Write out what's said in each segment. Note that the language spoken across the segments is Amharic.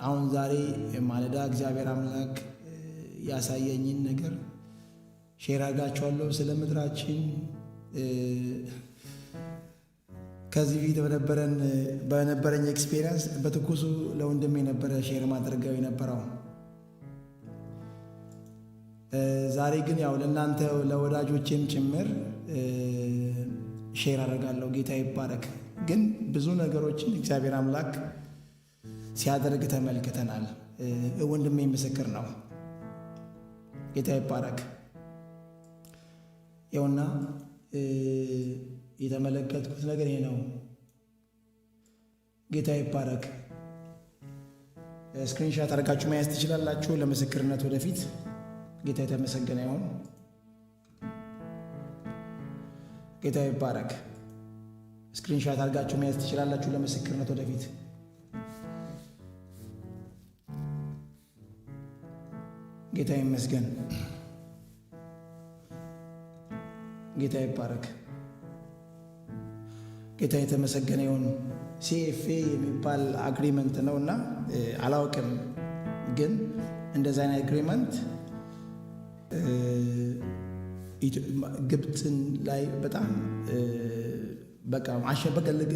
አሁን ዛሬ ማለዳ እግዚአብሔር አምላክ ያሳየኝን ነገር share አድርጋችኋለሁ ስለ ምድራችን። ከዚህ ፊት በነበረኝ experience በትኩሱ ለወንድሜ የነበረ share ማድረገው የነበረው፣ ዛሬ ግን ያው ለእናንተ ለወዳጆቼም ጭምር share አደርጋለሁ። ጌታ ይባረክ። ግን ብዙ ነገሮችን እግዚአብሔር አምላክ ሲያደርግ ተመልክተናል። ወንድሜ ምስክር ነው። ጌታ ይባረክ። ይኸውና የተመለከትኩት ነገር ይሄ ነው። ጌታ ይባረክ። Screenshot አድርጋችሁ መያዝ ትችላላችሁ ለምስክርነት ወደፊት። ጌታ የተመሰገነ ይሁን። ጌታ ይባረክ። Screenshot አድርጋችሁ መያዝ ትችላላችሁ ለምስክርነት ወደፊት። ጌታ ይመስገን። ጌታ ይባረክ። ጌታ የተመሰገነ ይሁን። CFA የሚባል agreement ነው እና አላውቅም፣ ግን እንደዚ አይነት agreement ግብፅን ላይ በጣም በቃ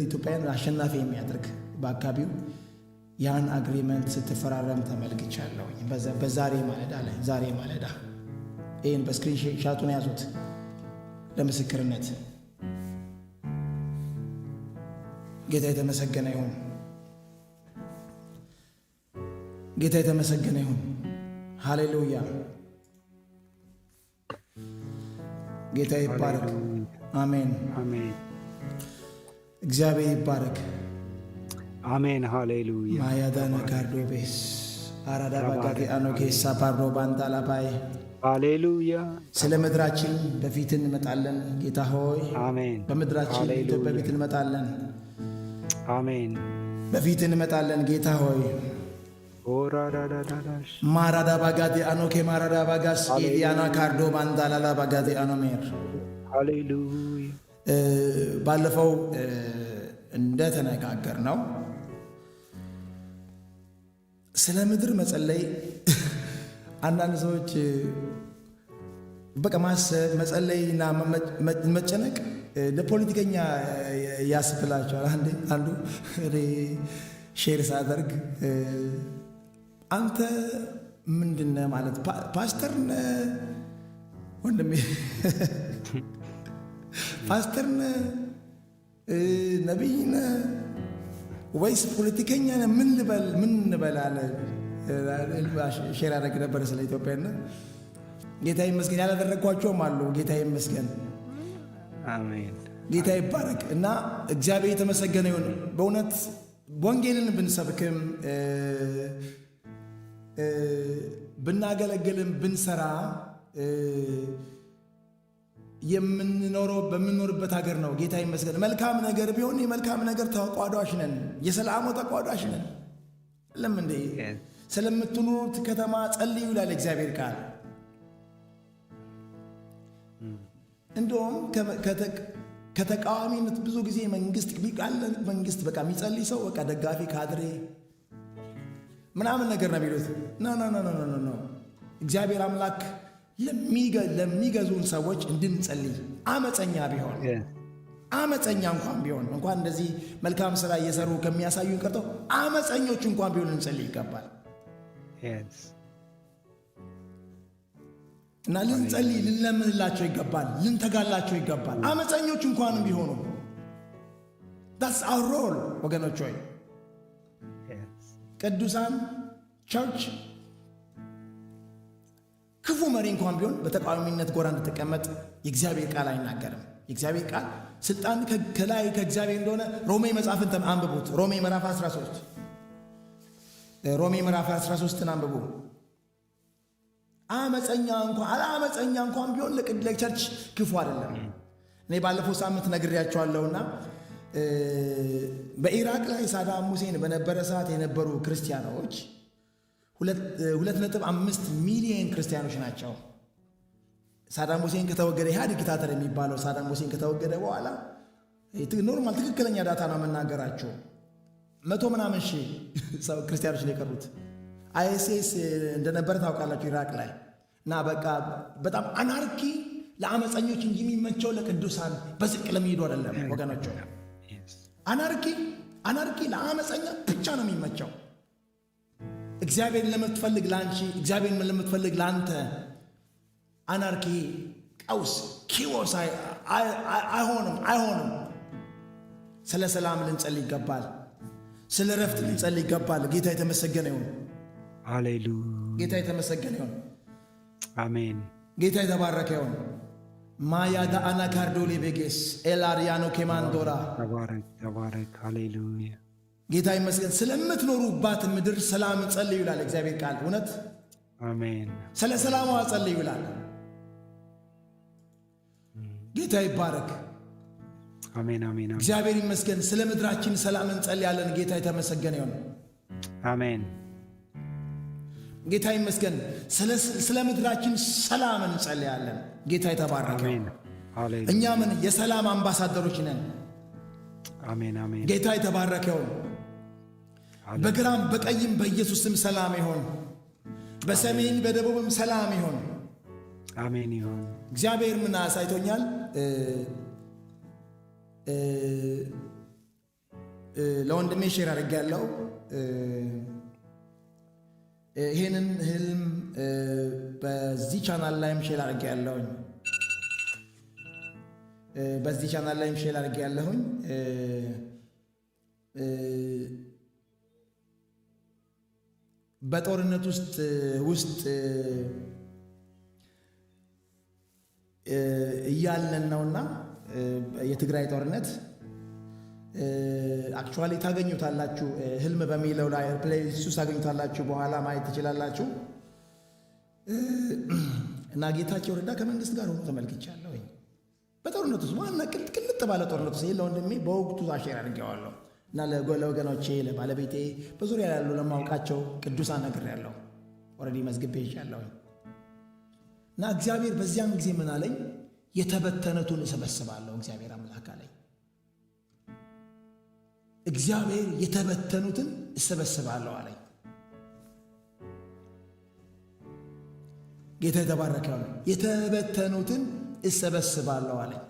ኢትዮጵያን አሸናፊ የሚያደርግ በአካባቢው ያን agreement ስትፈራረም ተመልክቻለሁኝ። በዛሬ ማለዳ ላይ፣ ዛሬ ማለዳ ይህን በ screenshot ኡን ያዙት ለምስክርነት። ጌታ የተመሰገነ ይሁን። ጌታ የተመሰገነ ይሁን። ሃሌሉያ። ጌታ ይባረክ። አሜን። አሜን። እግዚአብሔር ይባረክ። አሜን። ሃሌሉያ። ማያዳነ ካርዶቤስ አራዳ ባጋቴ አኖ ኬሳ ፓርዶ ባንታላፓይ። ሃሌሉያ። ስለ ምድራችን በፊት እንመጣለን። ጌታ ሆይ፣ አሜን። በምድራችን ኢትዮጵያ በፊት እንመጣለን። አሜን። በፊት እንመጣለን። ጌታ ሆይ፣ ማራዳ ባጋቴ አኖኬ ማራዳ ባጋስ ኢዲያና ካርዶ ባንዳላላ ባጋቴ አኖሜር። ሃሌሉያ። ባለፈው እንደተነጋገር ነው ስለ ምድር መጸለይ አንዳንድ ሰዎች በቃ ማሰብ መጸለይና መጨነቅ ለፖለቲከኛ ያስብላቸዋል። አንዱ share ሳደርግ አንተ ምንድነህ ማለት ፓስተር ነህ ወንድሜ፣ ፓስተር ነህ፣ ነቢይ ነህ ወይስ ፖለቲከኛ ነህ? ምን ልበል ምን እንበል አለ። Share አደረግ ነበረ ስለ ኢትዮጵያና ጌታ ይመስገን ያላደረግኳቸውም አሉ። ጌታ ይመስገን። አሜን። ጌታ ይባረክ እና እግዚአብሔር የተመሰገነ ይሁን። በእውነት ወንጌልን ብንሰብክም ብናገለግልም ብንሰራ የምንኖረው በምንኖርበት ሀገር ነው። ጌታ ይመስገን። መልካም ነገር ቢሆን የመልካም ነገር ተቋዳሽ ነን፣ የሰላሙ ተቋዳሽ ነን። ለም እንዴ ስለምትኖሩት ከተማ ጸልዩ ይላል እግዚአብሔር ቃል። እንደውም ከተቃዋሚነት ብዙ ጊዜ መንግስት መንግስት በቃ የሚጸልይ ሰው በቃ ደጋፊ ካድሬ ምናምን ነገር ነው የሚሉት። No, no, no, no, no። እግዚአብሔር አምላክ ለሚገዙን ሰዎች እንድንጸልይ አመፀኛ ቢሆን፣ አመፀኛ እንኳን ቢሆን፣ እንኳን እንደዚህ መልካም ስራ እየሰሩ ከሚያሳዩን ቀርተው አመፀኞች እንኳን ቢሆን ልንጸልይ ይገባል። እና ልንጸልይ ልንለምንላቸው ይገባል፣ ልንተጋላቸው ይገባል። አመፀኞች እንኳንም ቢሆኑ that's our role ወገኖች ሆይ። ቅዱሳን church ክፉ መሪ እንኳን ቢሆን በተቃዋሚነት ጎራ እንድትቀመጥ የእግዚአብሔር ቃል አይናገርም። የእግዚአብሔር ቃል ስልጣን ከላይ ከእግዚአብሔር እንደሆነ ሮሜ መጽሐፍን አንብቡት። ሮሜ ምዕራፍ 13፣ ሮሜ ምዕራፍ 13ን አንብቡ። አመፀኛ እንኳን አለአመፀኛ እንኳን ቢሆን ለ church ክፉ አይደለም። እኔ ባለፈው ሳምንት ነግሬያቸዋለሁና በኢራቅ ላይ ሳዳም ሁሴን በነበረ ሰዓት የነበሩ ክርስቲያኖች 2.5 ሚሊዮን ክርስቲያኖች ናቸው። ሳዳም ሁሴን ከተወገደ፣ ይህ dictator የሚባለው ሳዳም ሁሴን ከተወገደ በኋላ normal ትክክለኛ data ነው የምናገራቸው። መቶ ምናምን ሺህ ሰው ክርስቲያኖች ነው የቀሩት። ISIS እንደነበረ ታውቃላችሁ ኢራቅ ላይ። እና በቃ በጣም anarchy ለአመፀኞች እንጂ የሚመቸው ለቅዱሳን በጽድቅ ለሚሄዱ አይደለም ወገኖች። Anarchy ለአመፀኛ ብቻ ነው የሚመቸው። እግዚአብሔርን ለምትፈልግ ለአንቺ፣ እግዚአብሔርን ለምትፈልግ ለአንተ anarchy፣ ቀውስ፣ chaos አይሆንም፣ አይሆንም። ስለ ሰላም ልንጸልይ ይገባል። ስለ ረፍት ልንጸልይ ይገባል። ጌታ የተመሰገነ ይሁን። ሃሌሉያ። ጌታ የተመሰገነ ይሁን። አሜን። ጌታ የተባረከ ይሁን። ማያዳ አናካርዶሌ ቤጌስ ኤላሪያኖ ኬማንዶራ። ተባረክ፣ ተባረክ። ሃሌሉያ። ጌታ ይመስገን። ስለምትኖሩባት ምድር ሰላም ጸልዩ ይላል እግዚአብሔር ቃል። እውነት። አሜን። ስለ ሰላሟ ጸልዩ ይላል። ጌታ ይባረክ። አሜን፣ አሜን። እግዚአብሔር ይመስገን። ስለ ምድራችን ሰላም እንጸልያለን። ጌታ የተመሰገነ ይሁን። አሜን። ጌታ ይመስገን። ስለ ምድራችን ሰላም እንጸልያለን። ጌታ የተባረከ። እኛ ምን የሰላም አምባሳደሮች ነን። አሜን፣ አሜን። ጌታ የተባረከ ይሁን። በግራም በቀኝም በኢየሱስ ስም ሰላም ይሁን። በሰሜን በደቡብም ሰላም ይሁን። አሜን ይሁን። እግዚአብሔር ምን አሳይቶኛል? ለወንድሜ share አድርጌያለሁ። ይሄንን ህልም በዚህ ቻናል ላይም share አድርጌያለሁኝ። በዚህ ቻናል ላይም share አድርጌያለሁኝ። በጦርነት ውስጥ እያለን ነውና የትግራይ ጦርነት actually ታገኙታላችሁ። ህልም በሚለው ላይ playlist ውስጥ ታገኙታላችሁ። በኋላ ማየት ትችላላችሁ። እና ጌታቸው ረዳ ከመንግስት ጋር ሆኖ ተመልክቻለሁኝ። በጦርነት ውስጥ ዋና ቅልጥ ባለ ጦርነት ውስጥ ለወንድሜ በወቅቱ share አድርጌዋለሁ። እና ለወገኖቼ፣ ለባለቤቴ፣ በዙሪያ ያሉ ለማውቃቸው ቅዱሳን ነግሬያለሁ። Already መዝግቤ ይዣለሁኝ። እና እግዚአብሔር በዚያን ጊዜ ምን አለኝ? የተበተኑትን እሰበስባለሁ እግዚአብሔር አምላክ አለኝ። እግዚአብሔር የተበተኑትን እሰበስባለሁ አለኝ። ጌታ የተባረከ ነው። የተበተኑትን እሰበስባለሁ አለኝ።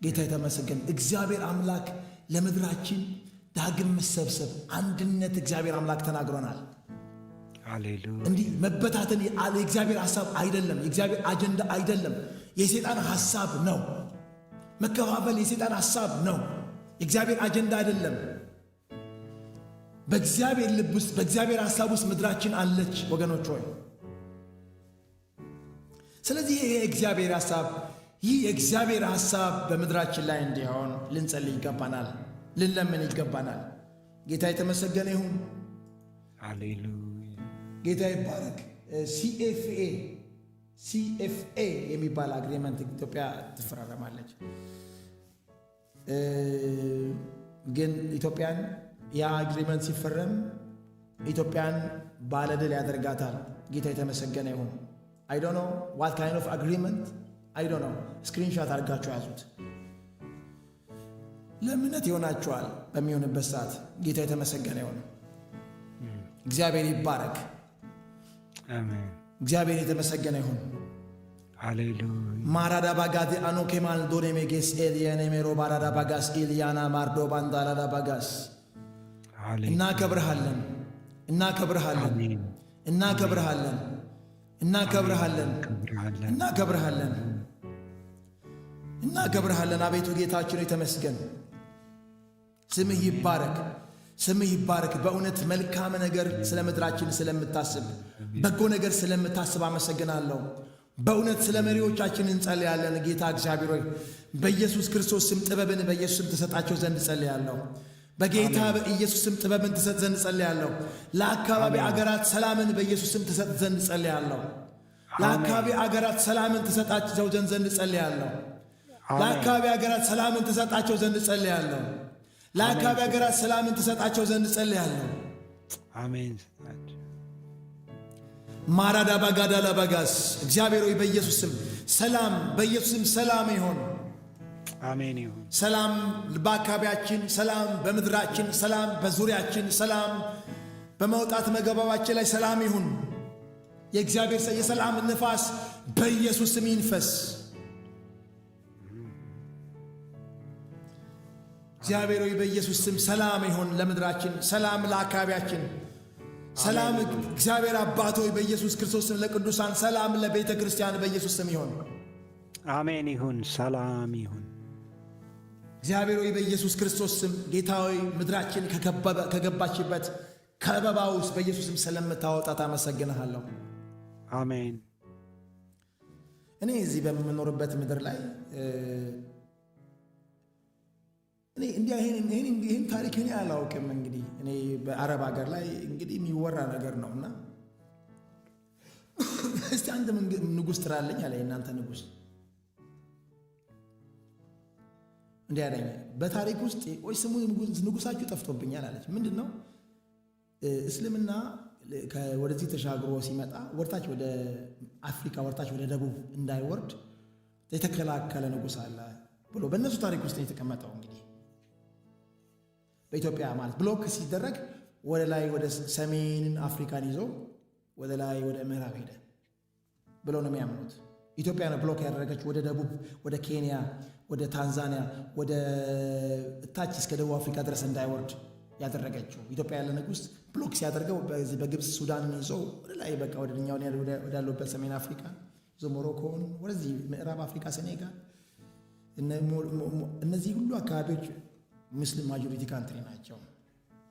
ጌታ የተመሰገነ። እግዚአብሔር አምላክ ለምድራችን ዳግም መሰብሰብ፣ አንድነት እግዚአብሔር አምላክ ተናግሮናል። ሃሌሉያ። እንዲህ መበታተን የእግዚአብሔር ሐሳብ አይደለም። የእግዚአብሔር አጀንዳ አይደለም። የሰይጣን ሐሳብ ነው። መከፋፈል የሰይጣን ሐሳብ ነው። የእግዚአብሔር አጀንዳ አይደለም። በእግዚአብሔር ልብ ውስጥ፣ በእግዚአብሔር ሐሳብ ውስጥ ምድራችን አለች ወገኖች ሆይ። ስለዚህ ይሄ የእግዚአብሔር ሐሳብ ይህ የእግዚአብሔር ሐሳብ በምድራችን ላይ እንዲሆን ልንጸልይ ይገባናል፣ ልንለምን ይገባናል። ጌታ የተመሰገነ ይሁን። ሃሌሉያ። ጌታ ይባረክ። CFA የሚባል agreement ኢትዮጵያ ትፈራረማለች። ግን ኢትዮጵያን ያ agreement ሲፈረም ኢትዮጵያን ባለድል ያደርጋታል። ጌታ የተመሰገነ ይሁን። I don't know what kind of agreement፣ I don't know። Screenshot አድርጋችሁ ያዙት። ለእምነት ይሆናችኋል በሚሆንበት ሰዓት። ጌታ የተመሰገነ ይሁን። እግዚአብሔር ይባረክ። አሜን። እግዚአብሔር የተመሰገነ ይሁን። ሃሌሉያ። ማራዳ ባጋዲ አኖኬ ማልዶኔ ሜጌስ ኤልየኔ ሜሮ ባራዳ ባጋስ ኢልያና ማርዶ ባንዳላዳ ባጋስ። እናከብርሃለን፣ እናከብርሃለን፣ እናከብርሃለን፣ እናከብርሃለን፣ እናከብርሃለን፣ እናከብርሃለን። አቤቱ ጌታችን ሆይ ተመስገን። ስምህ ይባረክ፣ ስምህ ይባረክ። በእውነት መልካም ነገር ስለ ምድራችን ስለምታስብ፣ በጎ ነገር ስለምታስብ አመሰግናለሁ። በእውነት ስለ መሪዎቻችን እንጸልያለን። ጌታ እግዚአብሔር ሆይ፣ በኢየሱስ ክርስቶስ ስም ጥበብን በኢየሱስ ስም ትሰጣቸው ዘንድ እጸልያለሁ። በጌታ በኢየሱስ ስም ጥበብን ትሰጥ ዘንድ እጸልያለሁ። ለአካባቢ አገራት ሰላምን በኢየሱስ ስም ትሰጥ ዘንድ እጸልያለሁ። ለአካባቢ አገራት ሰላምን ትሰጣቸው ዘንድ እጸልያለሁ። ለአካባቢ አገራት ሰላምን ትሰጣቸው ዘንድ እጸልያለሁ። ለአካባቢ አገራት ሰላምን ትሰጣቸው ዘንድ እጸልያለሁ። አሜን። ማራዳ ባጋዳ ላባጋስ። እግዚአብሔር ሆይ፣ በኢየሱስ ስም ሰላም፣ በኢየሱስ ስም ሰላም ይሆን። አሜን ይሁን። ሰላም በአካባቢያችን፣ ሰላም በምድራችን፣ ሰላም በዙሪያችን፣ ሰላም በመውጣት መግባታችን ላይ ሰላም ይሁን። የእግዚአብሔር የሰላም ንፋስ በኢየሱስ ስም ይንፈስ። እግዚአብሔር ሆይ፣ በኢየሱስ ስም ሰላም ይሁን ለምድራችን፣ ሰላም ለአካባቢያችን፣ ሰላም እግዚአብሔር አባት ሆይ፣ በኢየሱስ ክርስቶስ ስም ለቅዱሳን፣ ሰላም ለቤተ ክርስቲያን በኢየሱስ ስም ይሁን። አሜን ይሁን። ሰላም ይሁን። እግዚአብሔር ሆይ፣ በኢየሱስ ክርስቶስ ስም፣ ጌታ ሆይ፣ ምድራችን ከገባችበት ከበባ ውስጥ በኢየሱስ ስም ስለምታወጣት አመሰግንሃለሁ። አሜን። እኔ እዚህ በምኖርበት ምድር ላይ እኔ እንዲህ ይህን ታሪክ እኔ አላውቅም። እንግዲህ እኔ በአረብ ሀገር ላይ እንግዲህ የሚወራ ነገር ነው እና እስቲ አንድ ንጉሥ ጥራልኝ አለ። የእናንተ ንጉሥ እንዲህ አለኝ። በታሪክ ውስጥ ወይ ስሙ ንጉሳችሁ ጠፍቶብኛል አለች። ምንድን ነው? እስልምና ወደዚህ ተሻግሮ ሲመጣ ወደታች ወደ አፍሪካ፣ ወደታች ወደ ደቡብ እንዳይወርድ የተከላከለ ንጉሥ አለ ብሎ በእነሱ ታሪክ ውስጥ የተቀመጠው። እንግዲህ በኢትዮጵያ ማለት block ሲደረግ ወደ ላይ ወደ ሰሜንን አፍሪካን ይዞ ወደ ላይ ወደ ምዕራብ ሄደ ብለው ነው የሚያምኑት። ኢትዮጵያ ነው block ያደረገች ወደ ደቡብ፣ ወደ ኬንያ፣ ወደ ታንዛኒያ፣ ወደ ታች እስከ ደቡብ አፍሪካ ድረስ እንዳይወርድ ያደረገችው። ኢትዮጵያ ያለ ንጉሥ block ሲያደርገው በዚህ በግብፅ ሱዳንን ይዞ ወደ ላይ በቃ ወደ እኛው ወዳሉበት ሰሜን አፍሪካ ይዞ ሞሮኮን ወደዚህ ምዕራብ አፍሪካ ሴኔጋል፣ እነዚህ ሁሉ አካባቢዎች Muslim majority country ናቸው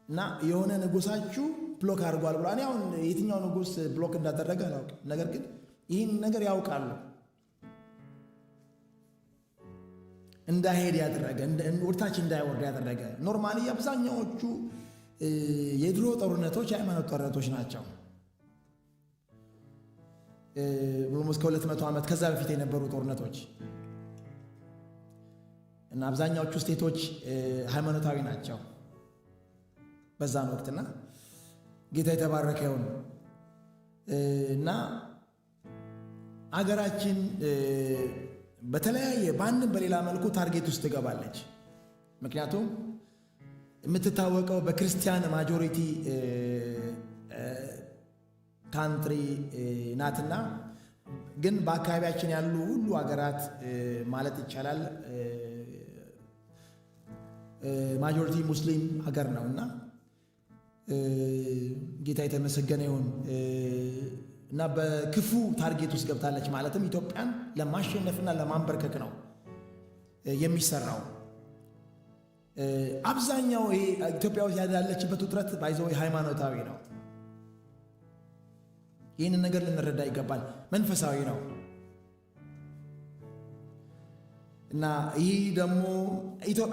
እና የሆነ ንጉሳችሁ block አድርጓል ብሎ፣ እኔ አሁን የትኛው ንጉስ block እንዳደረገ አላውቅም። ነገር ግን ይህን ነገር ያውቃሉ፣ እንዳይሄድ ያደረገ፣ ወደታች እንዳይወርድ ያደረገ። Normally አብዛኛዎቹ የድሮ ጦርነቶች የሃይማኖት ጦርነቶች ናቸው። Almost ከ200 ዓመት ከዛ በፊት የነበሩ ጦርነቶች እና አብዛኛዎቹ state ኦች ሃይማኖታዊ ናቸው በዛን ወቅትና ጌታ የተባረከ ይሁን እና አገራችን በተለያየ በአንድም በሌላ መልኩ target ውስጥ ትገባለች። ምክንያቱም የምትታወቀው በክርስቲያን majority country ናትና፣ ግን በአካባቢያችን ያሉ ሁሉ ሀገራት ማለት ይቻላል majority ሙስሊም ሀገር ነው እና ጌታ የተመሰገነ ይሁን እና በክፉ target ውስጥ ገብታለች። ማለትም ኢትዮጵያን ለማሸነፍና ለማንበርከክ ነው የሚሰራው። አብዛኛው ይሄ ኢትዮጵያ ውስጥ ያለችበት ውጥረት by the way ሃይማኖታዊ ነው። ይህንን ነገር ልንረዳ ይገባል። መንፈሳዊ ነው እና ይህ ደግሞ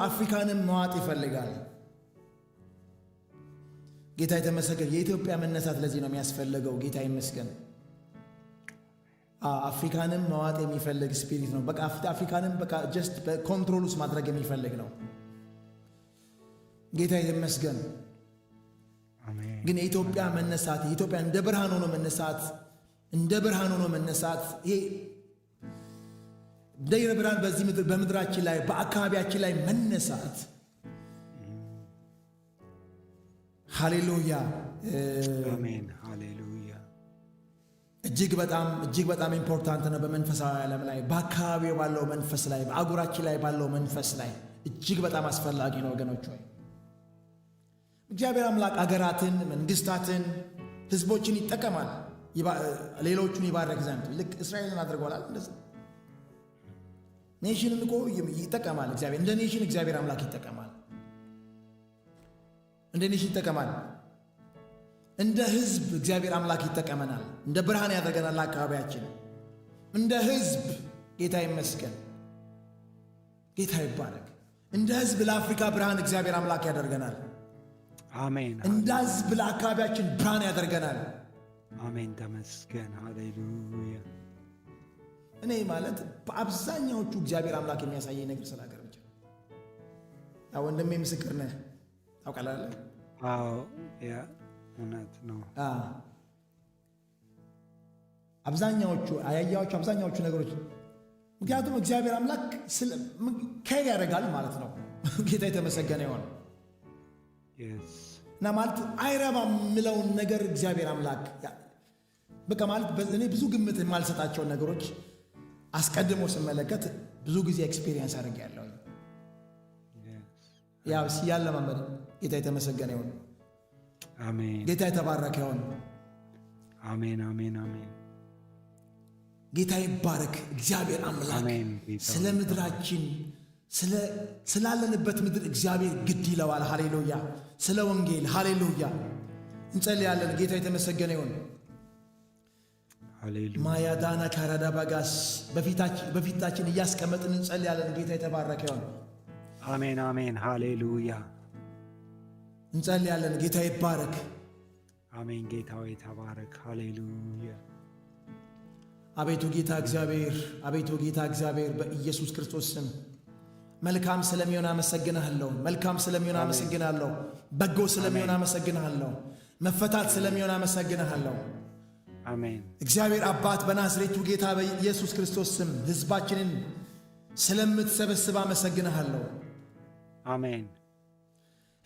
አፍሪካንም መዋጥ ይፈልጋል። ጌታ የተመሰገነ። የኢትዮጵያ መነሳት ለዚህ ነው የሚያስፈልገው። ጌታ ይመስገን። አፍሪካንም መዋጥ የሚፈልግ spirit ነው። በቃ አፍሪካንም በቃ just በ control ውስጥ ማድረግ የሚፈልግ ነው። ጌታ ይመስገን። ግን የኢትዮጵያ መነሳት፣ የኢትዮጵያ እንደ ብርሃን ሆኖ መነሳት፣ እንደ ብርሃን ሆኖ መነሳት፣ ይሄ እንደ ብርሃን በዚህ ምድር በምድራችን ላይ በአካባቢያችን ላይ መነሳት፣ ሃሌሉያ። አሜን፣ ሃሌሉያ። እጅግ በጣም እጅግ በጣም important ነው። በመንፈሳዊ ዓለም ላይ፣ በአካባቢው ባለው መንፈስ ላይ፣ በአህጉራችን ላይ ባለው መንፈስ ላይ እጅግ በጣም አስፈላጊ ነው ወገኖች ሆይ። እግዚአብሔር አምላክ አገራትን፣ መንግስታትን፣ ህዝቦችን ይጠቀማል ሌሎቹን ይባረክ ዘንድ። ልክ እስራኤልን አድርጓል። እንደዛ nation ን እኮ ይጠቀማል እግዚአብሔር። እንደ nation እግዚአብሔር አምላክ ይጠቀማል። እንደ nation ይጠቀማል። እንደ ህዝብ እግዚአብሔር አምላክ ይጠቀመናል። እንደ ብርሃን ያደርገናል አካባቢያችን። እንደ ህዝብ ጌታ ይመስገን፣ ጌታ ይባረክ። እንደ ህዝብ ለአፍሪካ ብርሃን እግዚአብሔር አምላክ ያደርገናል። አሜን። እንደ ህዝብ ለአካባቢያችን ብርሃን ያደርገናል። አሜን። ተመስገን። ሃሌሉያ። እኔ ማለት በአብዛኛዎቹ እግዚአብሔር አምላክ የሚያሳየኝ ነገር ስለ ሀገር ብቻ። ያው ወንድሜ ምስክር ነህ፣ ታውቃለህ። አዎ፣ yeah፣ እውነት ነው። አብዛኛዎቹ አያያዎቹ አብዛኛዎቹ ነገሮች ምክንያቱም እግዚአብሔር አምላክ care ያደርጋል ማለት ነው። ጌታ የተመሰገነ ይሆን። እና ማለት አይረባም የምለውን ነገር እግዚአብሔር አምላክ በቃ ማለት እኔ ብዙ ግምት የማልሰጣቸውን ነገሮች አስቀድሞ ስመለከት ብዙ ጊዜ experience አድርጌያለሁ። ያው ሲያለማመድ ጌታ የተመሰገነ ይሁን። አሜን። ጌታ የተባረከ ይሁን። አሜን፣ አሜን፣ አሜን። ጌታ ይባረክ። እግዚአብሔር አምላክ ስለ ምድራችን ስላለንበት ምድር እግዚአብሔር ግድ ይለዋል። ሃሌሉያ። ስለ ወንጌል ሃሌሉያ እንጸልያለን። ጌታ የተመሰገነ ይሁን። ማያዳና ካራዳ ባጋስ በፊታችን እያስቀመጥን እንጸልያለን። ጌታ የተባረከ ይሁን። አሜን፣ አሜን። ሃሌሉያ እንጸልያለን። ጌታ ይባረክ። አሜን። ጌታ ሆይ ተባረክ። ሃሌሉያ። አቤቱ ጌታ እግዚአብሔር፣ አቤቱ ጌታ እግዚአብሔር በኢየሱስ ክርስቶስ ስም መልካም ስለሚሆን አመሰግንሃለሁ። መልካም ስለሚሆን አመሰግንሃለሁ። በጎ ስለሚሆን አመሰግንሃለሁ። መፈታት ስለሚሆን አመሰግንሃለሁ። አሜን። እግዚአብሔር አባት በናዝሬቱ ጌታ በኢየሱስ ክርስቶስ ስም ሕዝባችንን ስለምትሰበስብ አመሰግንሃለሁ። አሜን።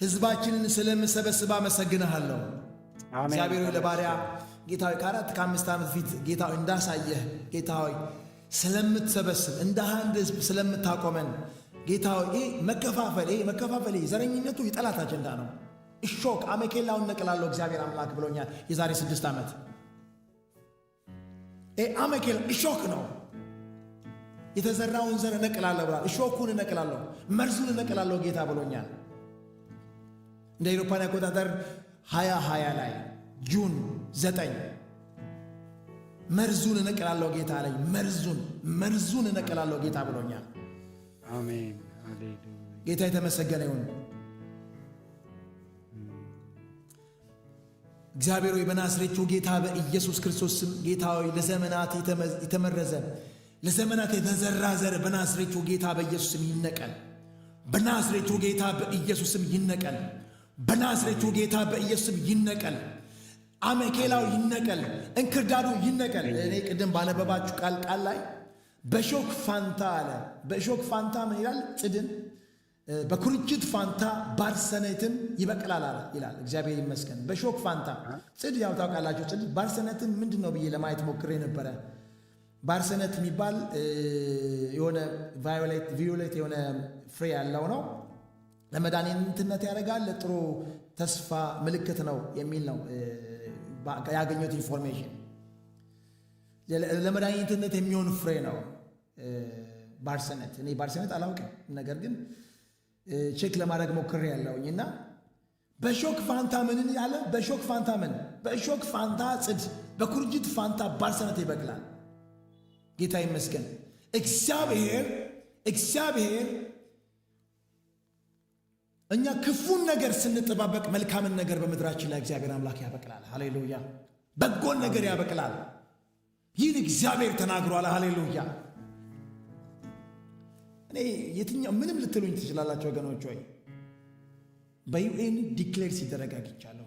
ሕዝባችንን ስለምሰበስብ አመሰግንሃለሁ። እግዚአብሔር ሆይ ለባሪያ ጌታ ሆይ ከ4 ከ5 ዓመት ፊት ጌታ ሆይ እንዳሳየህ ጌታ ሆይ ስለምትሰበስብ እንደ አንድ ሕዝብ ስለምታቆመን ጌታ ሆይ ይሄ መከፋፈል ዘረኝነቱ የጠላት አጀንዳ ነው። እሾክ አሜኬላውን ነቅላለሁ እግዚአብሔር አምላክ ብሎኛል የዛሬ 6 ዓመት። ይሄ አሜኬላ እሾክ ነው። የተዘራውን ዘር እነቅላለሁ ብሏል። እሾኩን እነቅላለሁ፣ መርዙን እነቅላለሁ ጌታ ብሎኛል። እንደ አውሮፓውያን አቆጣጠር 2020 ላይ ጁን 9 መርዙን እነቅላለሁ ጌታ አለኝ። መርዙን እነቅላለሁ ጌታ ብሎኛል። አሜን። ሃሌሉያ። ጌታ የተመሰገነ ይሁን። እግዚአብሔር ሆይ በናዝሬቱ ጌታ በኢየሱስ ክርስቶስ ስም ጌታ ሆይ ለዘመናት የተመረዘ ለዘመናት የተዘራ ዘር በናዝሬቱ ጌታ በኢየሱስ ስም ይነቀል። በናዝሬቱ ጌታ በኢየሱስ ስም ይነቀል። በናዝሬቱ ጌታ በኢየሱስ ስም ይነቀል። አሜኬላው ይነቀል። እንክርዳዱ ይነቀል። እኔ ቅድም ባነበባችሁ ቃል ላይ በሾክ ፋንታ አለ። በሾክ ፋንታ ምን ይላል? ጽድን በኩርንችት ፋንታ ባርሰነትን ይበቅላል አለ ይላል። እግዚአብሔር ይመስገን። በሾክ ፋንታ ጽድ ያው ታውቃላችሁ፣ ጽድ ባርሰነትን ምንድነው ብዬ ለማየት ሞክሬ ነበረ። ባርሰነት የሚባል የሆነ violet የሆነ ፍሬ ያለው ነው። ለመድኃኒትነት ያደርጋል፣ ለጥሩ ተስፋ ምልክት ነው የሚል ነው ያገኘሁት information። ለመድኃኒትነት የሚሆን ፍሬ ነው ባርሰነት። እኔ ባርሰነት አላውቅም፣ ነገር ግን check ለማድረግ ሞክሬ ያለውኝ እና በሾክ ፋንታ ምንን ያለ በሾክ ፋንታ ምን በሾክ ፋንታ ጽድ በኩርንችት ፋንታ ባርሰነት ይበቅላል። ጌታ ይመስገን። እግዚአብሔር እኛ ክፉን ነገር ስንጠባበቅ መልካምን ነገር በምድራችን ላይ እግዚአብሔር አምላክ ያበቅላል። ሃሌሉያ። በጎን ነገር ያበቅላል። ይህን እግዚአብሔር ተናግሯል። ሃሌሉያ። እኔ የትኛው ምንም ልትሉኝ ትችላላችሁ ወገኖች ሆይ፣ በ UN declare ሲደረግ አግኝቻለሁ።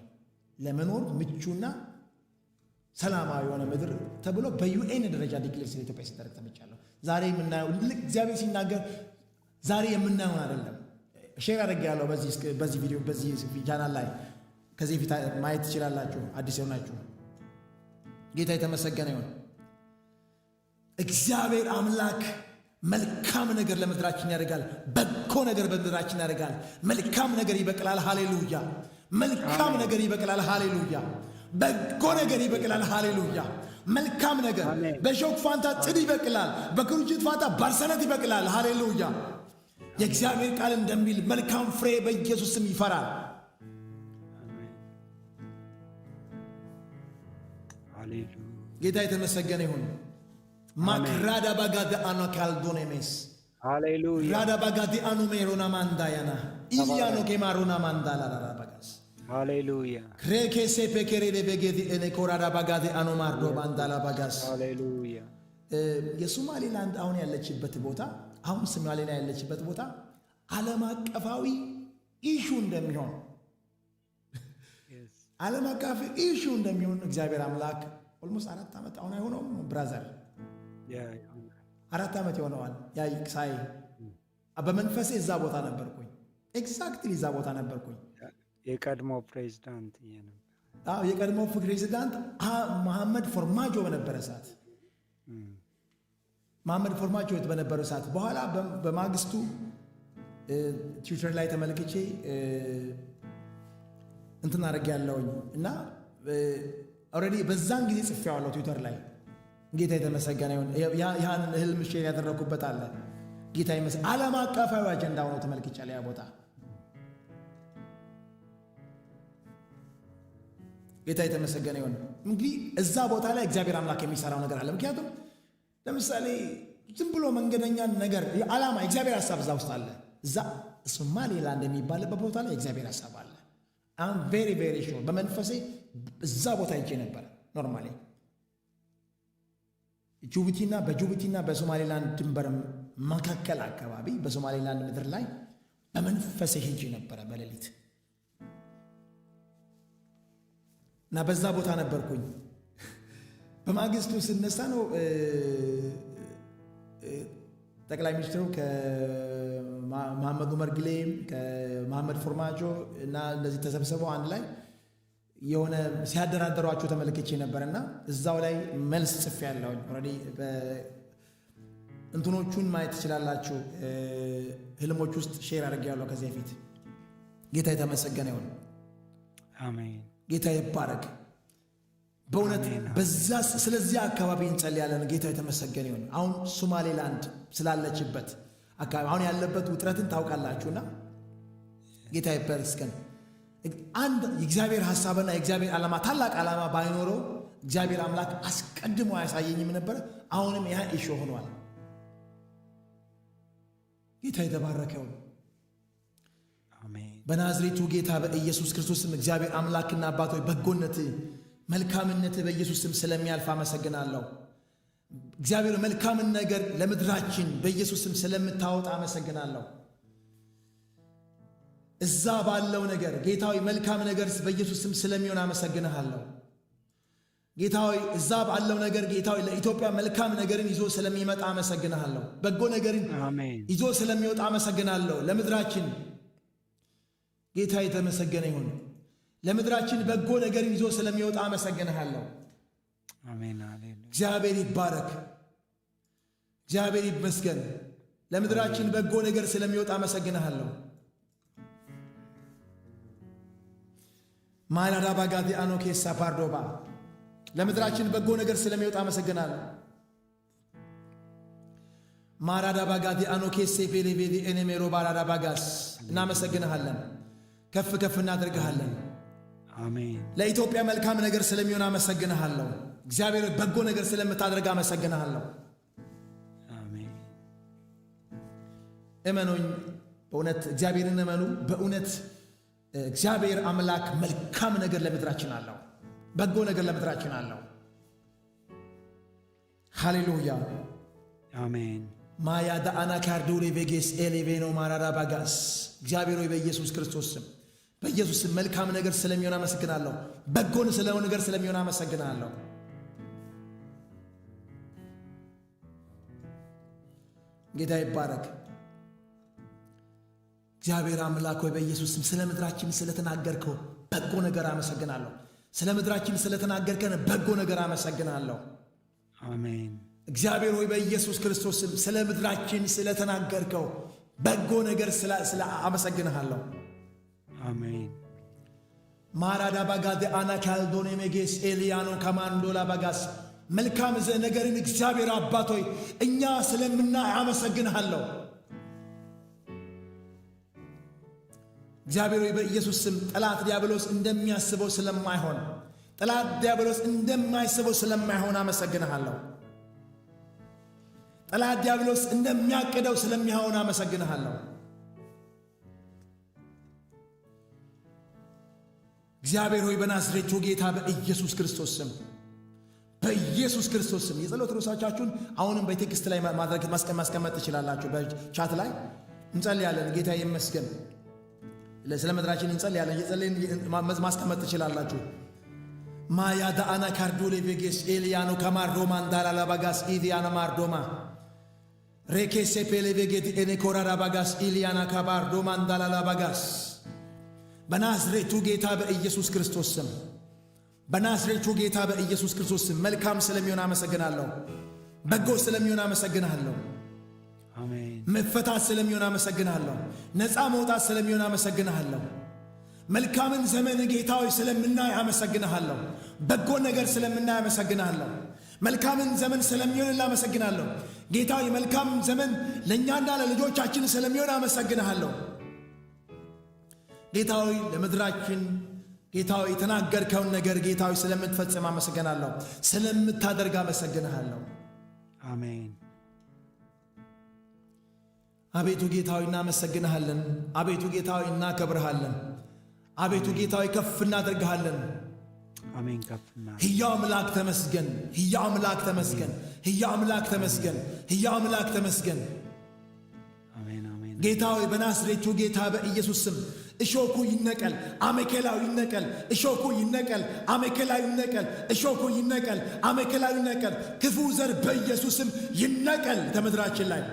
ለመኖር ምቹና ሰላማዊ የሆነ ምድር ተብሎ በ UN ደረጃ declare ስለ ኢትዮጵያ ሲደረግ ሰምቻለሁ። ዛሬ የምናየው ልክ እግዚአብሔር ሲናገር ዛሬ የምናየውን አይደለም። share አድርጌያለሁ በዚህ ቪዲዮ በዚህ ቻናል ላይ ከዚህ በፊት ማየት ትችላላችሁ አዲስ የሆናችሁ። ጌታ የተመሰገነ ይሁን። እግዚአብሔር አምላክ መልካም ነገር ለምድራችን ያደርጋል። በጎ ነገር በምድራችን ያደርጋል። መልካም ነገር ይበቅላል። ሃሌሉያ። መልካም ነገር ይበቅላል። ሃሌሉያ። በጎ ነገር ይበቅላል። ሃሌሉያ። መልካም ነገር በሾክ ፋንታ ጽድ ይበቅላል። በኩርንችት ፋንታ ባርሰነት ይበቅላል። ሃሌሉያ። የእግዚአብሔር ቃል እንደሚል መልካም ፍሬ በኢየሱስ ስም ይፈራል። ሃሌሉያ። ጌታ የተመሰገነ ይሁን። ማክራዳ ባጋደ አኖ ካልዶኔሜስ ሃሌሉያ። ራዳ ባጋዲ አኑ ሜሮና ማንዳያና ኢሊያኖ ኬማሮና ማንዳላ ራዳ ባጋስ ሃሌሉያ። ክሬኬ ሴፔኬሬ ቤጌዲ እኔ ኮራዳ ባጋዲ አኖ ማርዶ ማንዳላ ባጋስ ሃሌሉያ። የሶማሌላንድ አሁን ያለችበት ቦታ አሁን ሶማሌላንድ ያለችበት ቦታ ዓለም አቀፋዊ issue እንደሚሆን ዓለም አቀፍ issue እንደሚሆን እግዚአብሔር አምላክ almost 4 ዓመት አሁን አይሆነውም brother? 4 ዓመት ይሆነዋል። ያ ሳይ በመንፈሴ እዛ ቦታ ነበርኩኝ። Exactly እዛ ቦታ ነበርኩኝ። የቀድሞ ፕሬዚዳንት የነበረ። አዎ፣ የቀድሞ ፕሬዚዳንት መሐመድ ፎርማጆ በነበረ ሰዓት፣ መሐመድ ፎርማጆ በነበረ ሰዓት። በኋላ በማግስቱ ትዊተር ላይ ተመልክቼ እንትን አድርጌ ያለውኝ እና already በዛን ጊዜ ጽፌዋለሁ ትዊተር ላይ። ጌታ የተመሰገነ ይሁን። ያን ህልም share ያደረኩበት አለ። ጌታ ይመስገን። ዓለም አቀፋዊ አጀንዳ ሆኖ ተመልክቻለሁ ያ ቦታ። ጌታ የተመሰገነ ይሁን። እንግዲህ እዛ ቦታ ላይ እግዚአብሔር አምላክ የሚሰራው ነገር አለ። ምክንያቱም ለምሳሌ ዝም ብሎ መንገደኛን ነገር ዓላማ የእግዚአብሔር ሀሳብ እዛ ውስጥ አለ። እዛ ሶማሌላንድ የሚባልበት ቦታ ላይ የእግዚአብሔር ሀሳብ አለ። I'm very very sure። በመንፈሴ እዛ ቦታ ሄጄ ነበር። Normally በጅቡቲና በሶማሌላንድ ድንበር መካከል አካባቢ በሶማሌላንድ ምድር ላይ በመንፈሴ ሄጄ ነበረ በሌሊት እና በዛ ቦታ ነበርኩኝ። በማግስቱ ስነሳ ነው ጠቅላይ ሚኒስትሩ ከመሐመድ ኡመር ጊሌ፣ ከመሐመድ ፎርማጆ እና እንደዚህ ተሰብስበው አንድ ላይ የሆነ ሲያደራደሯቸው ተመልክቼ ነበር እና እዛው ላይ መልስ ጽፌ ያለሁኝ already እንትኖቹን ማየት ትችላላችሁ። ህልሞች ውስጥ share አድርጌያለሁ ከዚህ በፊት። ጌታ የተመሰገነ ይሁን። አሜን። ጌታ ይባረክ። በእውነት በዛ ስለዚያ አካባቢ እንጸልያለን። ጌታ የተመሰገነ ይሁን። አሁን ሶማሌላንድ ስላለችበት አካባቢ አሁን ያለበት ውጥረትን ታውቃላችሁና ጌታ ይመስገን። አንድ የእግዚአብሔር ሀሳብና የእግዚአብሔር ዓላማ፣ ታላቅ ዓላማ ባይኖረው እግዚአብሔር አምላክ አስቀድሞ አያሳየኝም ነበር። አሁንም ያ issue ሆኗል። ጌታ የተባረከ ይሁን። አሜን። በናዝሬቱ ጌታ በኢየሱስ ክርስቶስ ስም እግዚአብሔር አምላክና አባት ሆይ፣ በጎነት መልካምነት በኢየሱስ ስም ስለሚያልፍ አመሰግናለሁ። እግዚአብሔር መልካምን ነገር ለምድራችን በኢየሱስ ስም ስለምታወጣ አመሰግናለሁ። እዛ ባለው ነገር ጌታ ሆይ መልካም ነገር በኢየሱስ ስም ስለሚሆን አመሰግንሃለሁ። ጌታ ሆይ፣ እዛ ባለው ነገር ጌታ ሆይ ለኢትዮጵያ መልካም ነገርን ይዞ ስለሚመጣ አመሰግንሃለሁ። በጎ ነገርን አሜን። ይዞ ስለሚወጣ አመሰግናለሁ። ለምድራችን ጌታ የተመሰገነ ይሁን። ለምድራችን በጎ ነገርን ይዞ ስለሚወጣ አመሰግንሃለሁ። አሜን። ሃሌሉያ። እግዚአብሔር ይባረክ። እግዚአብሔር ይመስገን። ለምድራችን በጎ ነገር ስለሚወጣ አመሰግንሃለሁ። ማላዳ ባጋዲ አኖ ኬሳ ፓርዶባ። ለምድራችን በጎ ነገር ስለሚወጣ አመሰግናለሁ። ማራዳ ባጋዲ አኖ ኬሴ ፔሌቬዲ ኤኔሜሮ ባራዳ ባጋስ። እናመሰግንሃለን። ከፍ ከፍ እናደርግሃለን። አሜን። ለኢትዮጵያ መልካም ነገር ስለሚሆን አመሰግንሃለሁ። እግዚአብሔር በጎ ነገር ስለምታደርግ አመሰግንሃለሁ። አሜን። እመኑኝ፣ በእውነት እግዚአብሔርን እመኑ። በእውነት እግዚአብሔር አምላክ መልካም ነገር ለምድራችን አለው። በጎ ነገር ለምድራችን አለው። ሃሌሉያ። አሜን። ማያ ዳአና ካርዶሬ ቬጌስ ኤሌቬኖ ማራራ ባጋስ። እግዚአብሔር ሆይ፣ በኢየሱስ ክርስቶስ ስም፣ በኢየሱስ ስም መልካም ነገር ስለሚሆን አመሰግናለሁ። በጎን ስለሆነ ነገር ስለሚሆን አመሰግናለሁ። ጌታ ይባረክ። እግዚአብሔር አምላክ ሆይ፣ በኢየሱስ ስም ስለ ምድራችን ስለተናገርከው በጎ ነገር አመሰግናለሁ። ስለ ምድራችን ስለተናገርከን በጎ ነገር አመሰግናለሁ። አሜን። እግዚአብሔር ሆይ፣ በኢየሱስ ክርስቶስ ስም ስለ ምድራችን ስለተናገርከው በጎ ነገር ስለ አመሰግንሃለሁ። አሜን። ማራዳ ባጋደ አና ካልዶኔ ሜጌስ ኤልያኖ ከማንዶላ ባጋስ። መልካም ነገርን እግዚአብሔር አባት ሆይ እኛ ስለምናይ አመሰግንሃለሁ። እግዚአብሔር ሆይ፣ በኢየሱስ ስም ጠላት ዲያብሎስ እንደሚያስበው ስለማይሆን፣ ጠላት ዲያብሎስ እንደማይስበው ስለማይሆን አመሰግንሃለሁ። ጠላት ዲያብሎስ እንደሚያቅደው ስለሚሆን አመሰግንሃለሁ። እግዚአብሔር ሆይ፣ በናዝሬቱ ጌታ በኢየሱስ ክርስቶስ ስም፣ በኢየሱስ ክርስቶስ ስም የጸሎት ርዕሶቻችሁን አሁንም በ text ላይ ማድረግ ማስቀመጥ ትችላላችሁ። በ chat ላይ እንጸልያለን። ጌታ ይመስገን። ስለ ምድራችን እንጸልያለን። እየጸለይን ማስቀመጥ ትችላላችሁ። ማያ ዳአና ካርዶሌ ቬጌስ ኤልያኖ ከማርዶማ እንዳላላባጋስ ኢዲያና ማርዶማ። ሬኬሴ ፔሌቬጌት ኤኔኮራራ ባጋስ ኢሊያና ካባር ዶማንዳላላ ባጋስ። በናዝሬቱ ጌታ በኢየሱስ ክርስቶስ ስም፣ በናዝሬቱ ጌታ በኢየሱስ ክርስቶስ ስም መልካም ስለሚሆን አመሰግናለሁ። በጎ ስለሚሆን አመሰግናለሁ። አሜን። መፈታት ስለሚሆን አመሰግናለሁ። ነፃ መውጣት ስለሚሆን አመሰግናለሁ። መልካምን ዘመን ጌታ ሆይ ስለምናይ አመሰግንሃለሁ። በጎ ነገር ስለምናይ አመሰግንሃለሁ። መልካምን ዘመን ስለሚሆን አመሰግናለሁ። ጌታ ሆይ፣ መልካም ዘመን ለእኛና ለልጆቻችን ስለሚሆን አመሰግንሃለሁ። ጌታ ሆይ፣ ለምድራችን ጌታ ሆይ የተናገርከውን ነገር ጌታ ሆይ ስለምትፈጽም አመሰግናለሁ። ስለምታደርግ አመሰግንሃለሁ። አሜን። አቤቱ ጌታ ሆይ እናመሰግንሃለን። አቤቱ ጌታ ሆይ እናከብርሃለን። አቤቱ ጌታ ሆይ ከፍ እናደርግሃለን። አሜን። ከፍና ሕያው አምላክ ተመስገን። ሕያው አምላክ ተመስገን። ሕያው አምላክ ተመስገን። ሕያው አምላክ ተመስገን። አሜን። አሜን። ጌታ ሆይ፣ በናዝሬቱ ጌታ በኢየሱስ ስም እሾኩ ይነቀል፣ አሜኬላው ይነቀል፣ እሾኩ ይነቀል፣ አሜኬላው ይነቀል፣ እሾኩ ይነቀል፣ አሜኬላው ይነቀል። ክፉ ዘር በኢየሱስ ስም ይነቀል ከምድራችን ላይ።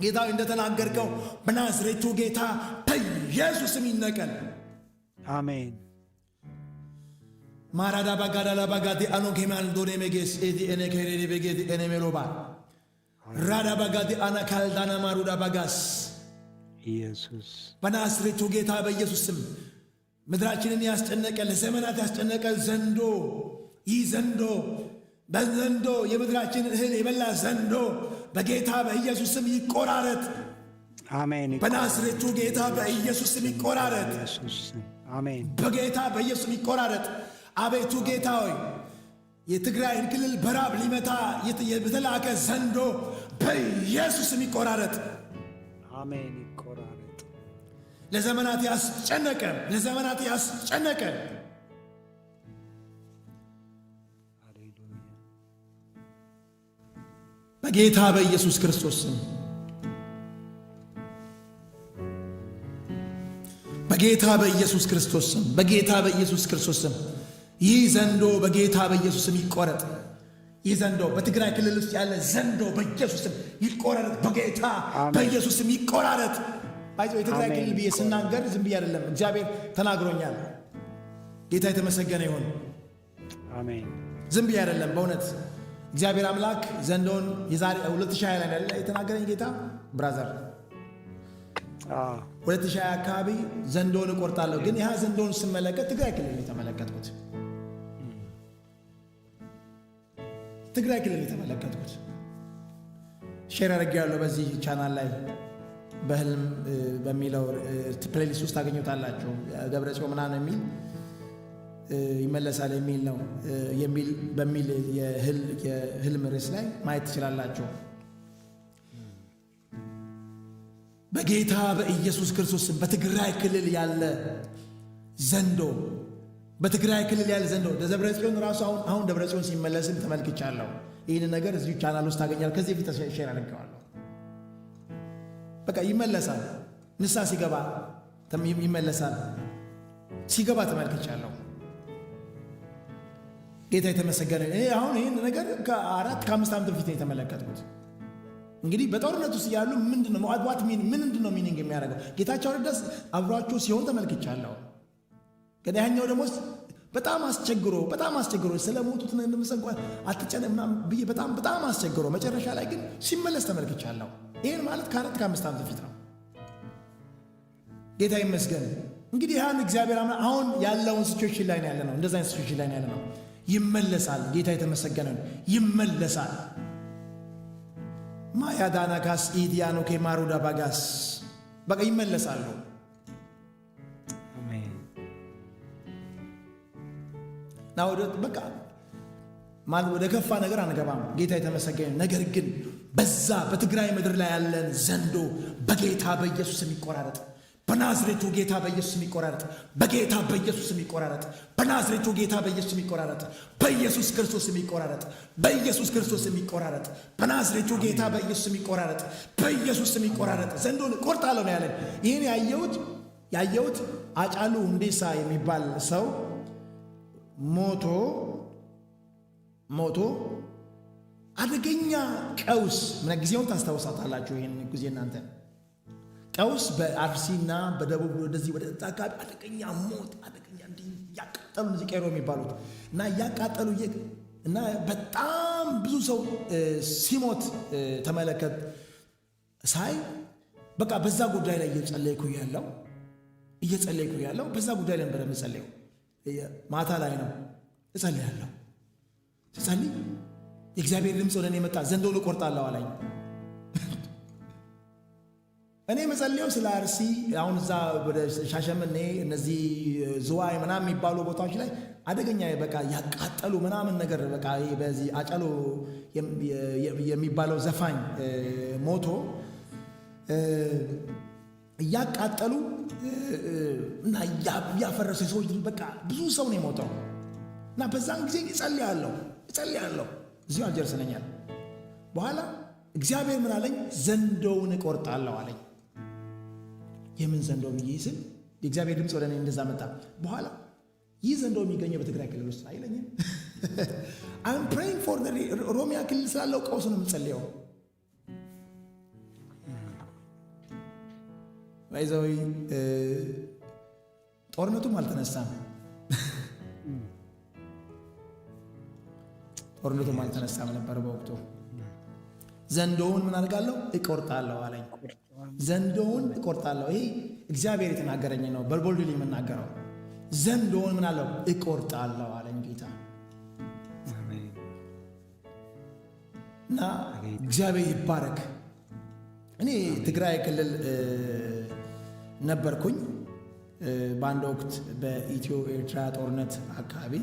ጌታ ሆይ፣ እንደተናገርከው በናዝሬቱ ጌታ በኢየሱስ ስም ይነቀል። አሜን። ማራዳ ባጋዳላ ባጋዲ አኖ ኬማል ዶኔ ሜጌስ ኤዲ ኤኔ ኬሬዲ ቤጌዲ ኤኔ ሜሎባ ራዳ ባጋዲ አና ካልዳና ማሩዳ ባጋስ። ኢየሱስ። በናዝሬቱ ጌታ በኢየሱስ ስም ምድራችንን ያስጨነቀ፣ ለዘመናት ያስጨነቀ ዘንዶ፣ ይህ ዘንዶ፣ በዘንዶ የምድራችንን እህል የበላ ዘንዶ በጌታ በኢየሱስ ስም ይቆራረጥ። አሜን። በናዝሬቱ ጌታ በኢየሱስ ስም ይቆራረጥ። ኢየሱስ ስም አሜን። በጌታ በኢየሱስ ስም ይቆራረጥ። አቤቱ ጌታ ሆይ፣ የትግራይን ክልል በራብ ሊመታ የተላከ ዘንዶ በኢየሱስ ስም ይቆራረጥ። አሜን። ይቆራረጥ። ለዘመናት ያስጨነቀ፣ ለዘመናት ያስጨነቀ። ሃሌሉያ። በጌታ በኢየሱስ ክርስቶስ ስም፣ በጌታ በኢየሱስ ክርስቶስ ስም፣ በጌታ በኢየሱስ ክርስቶስ ስም ይህ ዘንዶ በጌታ በኢየሱስ ስም ይቆረጥ። ይህ ዘንዶ፣ በትግራይ ክልል ውስጥ ያለ ዘንዶ በኢየሱስ ስም ይቆረጥ። በጌታ አሜን። በኢየሱስ ስም ይቆራረጥ። By the way፣ የትግራይ አሜን። ክልል ብዬ ስናገር ዝም ብዬ አይደለም፣ እግዚአብሔር ተናግሮኛል። ጌታ የተመሰገነ ይሁን። አሜን። ዝም ብዬ አይደለም። በእውነት እግዚአብሔር አምላክ ዘንዶን የዛሬ 2020 ላይ አይደለ የተናገረኝ ጌታ brother? 2020 አካባቢ ዘንዶን እቆርጣለሁ። ግን ያ ዘንዶን ስመለከት ትግራይ ክልል ነው የተመለከትኩት። ትግራይ ክልል ነው የተመለከትኩት። Share አድርጌያለሁ በዚህ ቻናል ላይ፣ በህልም በሚለው playlist ውስጥ ታገኙታላችሁ። ደብረ ጽዮን ምናምን የሚል ይመለሳል የሚል ነው የሚል በሚል የህልም ርዕስ ላይ ማየት ትችላላችሁ። በጌታ በኢየሱስ ክርስቶስ ስም በትግራይ ክልል ያለ ዘንዶ፣ በትግራይ ክልል ያለ ዘንዶ፣ ደብረ ጽዮን ራሱ አሁን ደብረ ጽዮን ሲመለስም ተመልክቻለሁ። ይህን ነገር እዚሁ ቻናል ውስጥ ታገኛለህ። ከዚህ በፊት share አድርጌዋለሁ። በቃ ይመለሳል። ንስሐ ሲገባ ይመለሳል። ሲገባ ተመልክቻለሁ። ጌታ የተመሰገነ። እኔ አሁን ይህን ነገር ከ4 ከ5 ዓመት በፊት ነው የተመለከትኩት። እንግዲህ በጦርነት ውስጥ ያሉ ምንድነው what mean ምንድነው meaning የሚያደርገው? ጌታቸው ረዳስ አብሯቸው ሲሆን ተመልክቻለሁ። ግን ያኛው ደግሞ በጣም አስቸግሮ፣ በጣም አስቸግሮ፣ ስለሞቱት ነው እንኳን አትጨነቅ ምናምን ብዬ በጣም በጣም አስቸግሮ መጨረሻ ላይ ግን ሲመለስ ተመልክቻለሁ። ይሄን ማለት ከ4 ከ5 ዓመት በፊት ነው። ጌታ ይመስገን። እንግዲህ ያን እግዚአብሔር አሁን ያለውን situation ላይ ነው ያለነው። እንደዛ አይነት situation ላይ ነው ያለነው። ይመለሳል። ጌታ የተመሰገነ ነው። ይመለሳል። ማያዳና ካስ ኢዲያኖ ኬማሩዳ ባጋስ፣ በቃ ይመለሳሉ። አሜን። ና ወደ በቃ ማለት ወደ ከፋ ነገር አንገባም። ጌታ የተመሰገነ። ነገር ግን በዛ በትግራይ ምድር ላይ ያለን ዘንዶ በጌታ በኢየሱስ የሚቆራረጥ፣ በናዝሬቱ ጌታ በኢየሱስ የሚቆራረጥ፣ በጌታ በኢየሱስ የሚቆራረጥ፣ በናዝሬቱ ጌታ በኢየሱስ የሚቆራረጥ፣ በኢየሱስ ክርስቶስ የሚቆራረጥ፣ በኢየሱስ ክርስቶስ የሚቆራረጥ፣ በናዝሬቱ ጌታ በኢየሱስ የሚቆራረጥ፣ በኢየሱስ የሚቆራረጥ ዘንዶን እቆርጣለሁ ነው ያለን። ይህን ያየሁት አጫሉ ሁንዴሳ የሚባል ሰው ሞቶ ሞቶ አደገኛ ቀውስ ጊዜውን ታስታውሳታላችሁ። ይህን ጊዜ እናንተ ቀውስ በአርሲና በደቡብ ወደዚህ ወደ አካባቢ አደገኛ ሞት፣ አደገኛ እንዲህ እያቃጠሉ እነዚህ ቄሮ የሚባሉት እና እያቃጠሉ እና በጣም ብዙ ሰው ሲሞት ተመለከት ሳይ በቃ በዛ ጉዳይ ላይ እየጸለይኩ ያለው በዛ ጉዳይ ላይ ነበር የምጸለየው። ማታ ላይ ነው እጸልያለሁ። ስጸልይ የእግዚአብሔር ድምፅ ወደ እኔ መጣ። ዘንዶውን እቆርጣለሁ አለኝ። እኔ የምጸልየው ስለ አርሲ፣ አሁን እዛ ወደ ሻሸመኔ እነዚህ ዝዋይ ምናምን የሚባሉ ቦታዎች ላይ አደገኛ በቃ ያቃጠሉ ምናምን ነገር፣ በቃ በዚህ አጫሉ የሚባለው ዘፋኝ ሞቶ እያቃጠሉ እና እያፈረሱ ሰዎች በቃ ብዙ ሰው ነው የሞተው። እና በዛን ጊዜ እጸልያለሁ እጸልያለሁ፣ እዚሁ አልጀርስ ነኛል። በኋላ እግዚአብሔር ምን አለኝ? ዘንዶውን እቆርጣለሁ አለኝ። የምን ዘንዶ ብዬ ስል የእግዚአብሔር ድምፅ ወደ እኔ እንደዛ መጣ። በኋላ ይህ ዘንዶ የሚገኘው በትግራይ ክልል ውስጥ አይለኝም። I'm praying for ኦሮሚያ ክልል ስላለው ቀውስ ነው የምጸልየው። By the way ጦርነቱም አልተነሳም። ጦርነቱም አልተነሳም ነበር በወቅቱ። ዘንዶውን ምን አድርጋለሁ? እቆርጣለሁ አለኝ። ዘንዶውን እቆርጣለሁ። ይሄ እግዚአብሔር የተናገረኝ ነው። በ boldly የምናገረው ዘንዶውን ምን አለው? እቆርጣለሁ አለኝ ጌታ። እና እግዚአብሔር ይባረክ። እኔ ትግራይ ክልል ነበርኩኝ በአንድ ወቅት፣ በኢትዮ ኤርትራ ጦርነት አካባቢ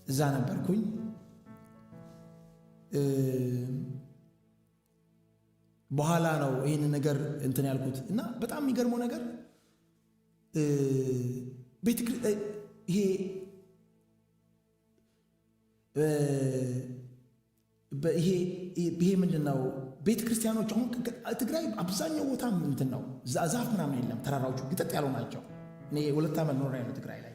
እዛ ነበርኩኝ። በኋላ ነው ይህን ነገር እንትን ያልኩት። እና በጣም የሚገርመው ነገር ይሄ ይሄ ምንድን ነው? ቤተ ክርስቲያኖች አሁን ትግራይ አብዛኛው ቦታ እንትን ነው፣ ዛፍ ምናምን የለም። ተራራዎቹ ግጥጥ ያሉ ናቸው። እኔ 2 ዓመት ኖሬያለሁ ትግራይ ላይ።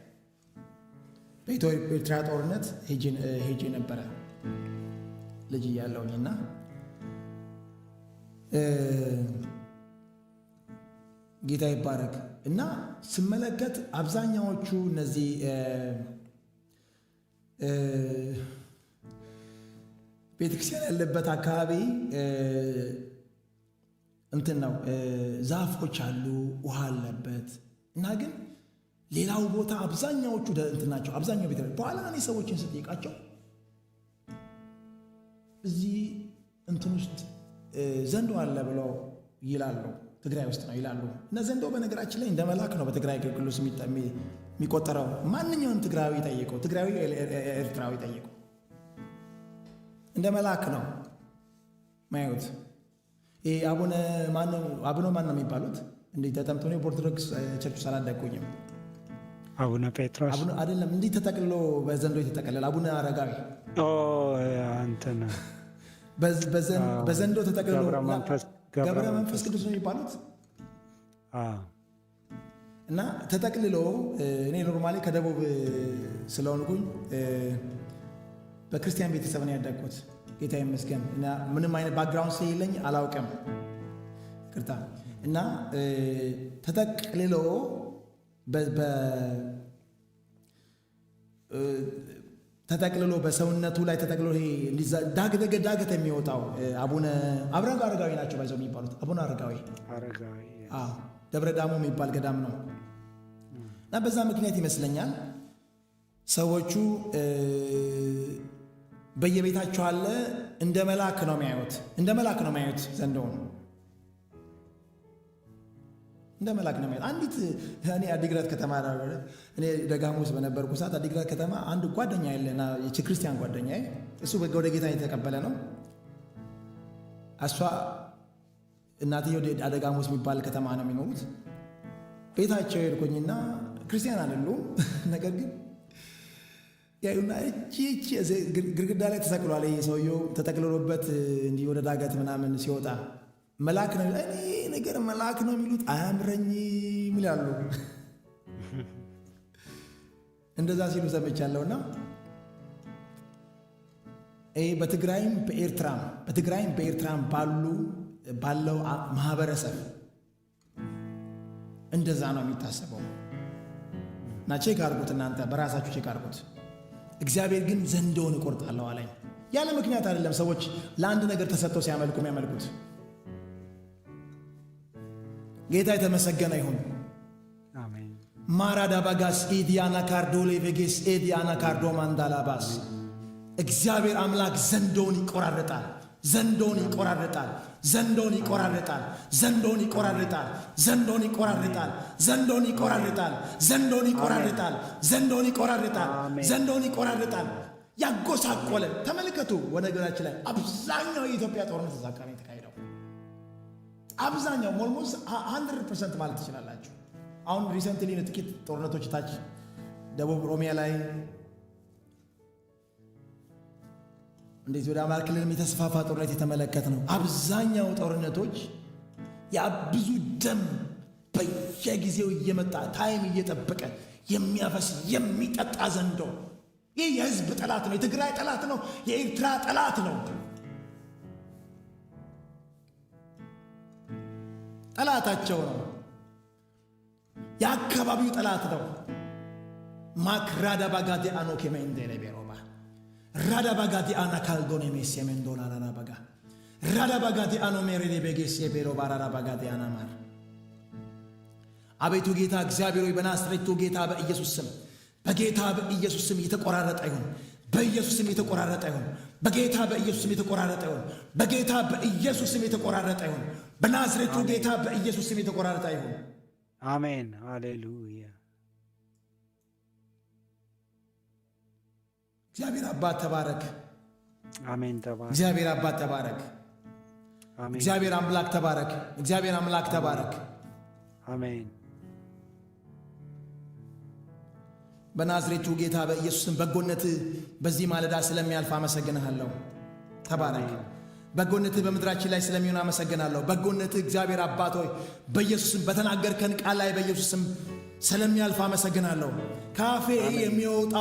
በኢትዮ ኤርትራ ጦርነት ሄጄ ነበረ ልጅ እያለሁኝ። እና ጌታ ይባረክ። እና ስመለከት አብዛኛዎቹ እነዚህ ቤተክርስቲያን ያለበት አካባቢ እንትን ነው፣ ዛፎች አሉ፣ ውሃ አለበት። እና ግን ሌላው ቦታ አብዛኛዎቹ እንትን ናቸው። አብዛኛው ቤተ በኋላ እኔ ሰዎችን ስጠይቃቸው እዚህ እንትን ውስጥ ዘንዶ አለ ብለው ይላሉ። ትግራይ ውስጥ ነው ይላሉ። እና ዘንዶ በነገራችን ላይ እንደ መልአክ ነው በትግራይ ክልል ውስጥ የሚቆጠረው። ማንኛውም ትግራዊ ጠይቀው፣ ትግራዊ ኤርትራዊ ጠይቀው፣ እንደ መልአክ ነው ማየት። ይሄ አቡነ አቡነ ማን ነው የሚባሉት? እንዲህ ተጠምጥሞ፣ በኦርቶዶክስ church ውስጥ አላደግኩኝም። አቡነ ጴጥሮስ። አይደለም፣ እንዲህ ተጠቅልሎ በዘንዶ የተጠቀለለ አቡነ አረጋዊ። እንትን። በዘንዶ ተጠቅልሎ ገብረ መንፈስ ቅዱስ ነው የሚባሉት። እና ተጠቅልሎ፣ እኔ normally ከደቡብ ስለሆንኩኝ በክርስቲያን ቤተሰብ ነው ያደግኩት። ጌታ ይመስገን። እና ምንም አይነት background ስለሌለኝ አላውቅም፣ ይቅርታ። እና ተጠቅልሎ በሰውነቱ ላይ ተጠቅልሎ ዳገት የሚወጣው አቡነ አረጋዊ ናቸው by the way የሚባሉት፣ አቡነ አረጋዊ ደብረ ዳሞ የሚባል ገዳም ነው። እና በዛ ምክንያት ይመስለኛል ሰዎቹ በየቤታቸው አለ፣ እንደ መልአክ ነው የሚያዩት። እንደ መልአክ ነው የሚያዩት ዘንዶውን፣ እንደ መልአክ ነው የሚያዩት። አንዲት እኔ አዲግራት ከተማ፣ እኔ ደጋሞ ውስጥ በነበርኩ ሰዓት አዲግራት ከተማ አንድ ጓደኛ ያለና ክርስቲያን ጓደኛ፣ እሱ ወደ ጌታ የተቀበለ ነው። እሷ እናትየው አደጋሞስ የሚባል ከተማ ነው የሚኖሩት። ቤታቸው ሄድኩኝና ክርስቲያን አይደሉም፣ ነገር ግን ያዩና እቺ እቺ ግድግዳ ላይ ተሰቅሏል። ይሄ ሰውየው ተጠቅልሎበት እንዲህ ወደ ዳገት ምናምን ሲወጣ መልአክ ነው፣ እኔ ነገር መልአክ ነው የሚሉት አያምረኝም ይላሉ። እንደዛ ሲሉ ሰምቻለሁና ይህ በትግራይም በኤርትራም ባለው ማህበረሰብ እንደዛ ነው የሚታሰበው። እና check አድርጉት፣ እናንተ በራሳችሁ check አድርጉት። እግዚአብሔር ግን ዘንዶውን እቆርጣለሁ አለኝ። ያለ ምክንያት አይደለም ሰዎች ለአንድ ነገር ተሰጥተው ሲያመልኩ የሚያመልኩት። ጌታ የተመሰገነ ይሁን። አሜን። ማራዳባጋስ ኢዲያና ካርዶሌ ቬጌስ ኤዲያና ካርዶ ማንዳላባስ። እግዚአብሔር አምላክ ዘንዶውን ይቆራርጣል። ዘንዶውን ይቆራርጣል። ዘንዶውን ይቆራርጣል። ዘንዶውን ይቆራርጣል። ዘንዶውን ይቆራርጣል። ዘንዶውን ይቆራርጣል። ዘንዶውን ይቆራርጣል። ዘንዶውን ይቆራርጣል። አሜን። ዘንዶውን ይቆራርጣል። ያጎሳቆለ ተመልከቱ። ወነገራችን ላይ አብዛኛው የኢትዮጵያ ጦርነት እዛ አካባቢ የተካሄደው አብዛኛው almost 100% ማለት ትችላላችሁ። አሁን recently ጥቂት ጦርነቶች ታች ደቡብ ኦሮሚያ ላይ፣ እንደዚህ ወደ አማራ ክልልም የተስፋፋ ጦርነት የተመለከት ነው። አብዛኛው ጦርነቶች ያ ብዙ ደም በየጊዜው እየመጣ time እየጠበቀ የሚያፈስ የሚጠጣ ዘንዶ፣ ይህ የህዝብ ጠላት ነው። የትግራይ ጠላት ነው። የኤርትራ ጠላት ነው። ጠላታቸው ነው። የአካባቢው ጠላት ነው። ማክራዳ ባጋዴ አኖኬ ሜንዴሌ ቤሮባ ራዳ ባጋዴ አና ካልዶኔ ሜሴ ሜንዶላ ራራ ባጋ ራዳ ባጋዴ አኖ ሜሬሌ ቤጌሴ ቤሮባ ራራ ባጋዴ አናማር። አቤቱ ጌታ እግዚአብሔር ሆይ፣ በናዝሬቱ ጌታ በኢየሱስ ስም፣ በጌታ በኢየሱስ ስም የተቆራረጠ ይሁን። በኢየሱስ ስም የተቆራረጠ ይሁን። በጌታ በኢየሱስ ስም የተቆራረጠ ይሁን። በጌታ በኢየሱስ ስም የተቆራረጠ ይሁን። በናዝሬቱ ጌታ በኢየሱስ ስም የተቆራረጠ ይሁን። አሜን። ሃሌሉያ። እግዚአብሔር አባት ተባረክ። አሜን። ተባረክ። እግዚአብሔር አባት ተባረክ። አሜን። እግዚአብሔር አምላክ ተባረክ። እግዚአብሔር አምላክ ተባረክ። አሜን። በናዝሬቱ ጌታ በኢየሱስ ስም በጎነትህ በዚህ ማለዳ ስለሚያልፍ አመሰግንሃለሁ። ተባረክ። በጎነትህ በምድራችን ላይ ስለሚሆን አመሰግናለሁ። በጎነትህ እግዚአብሔር አባት ሆይ በኢየሱስ ስም በተናገርከን ቃል ላይ በኢየሱስ ስም ስለሚያልፍ አመሰግናለሁ። ካፌ የሚወጣ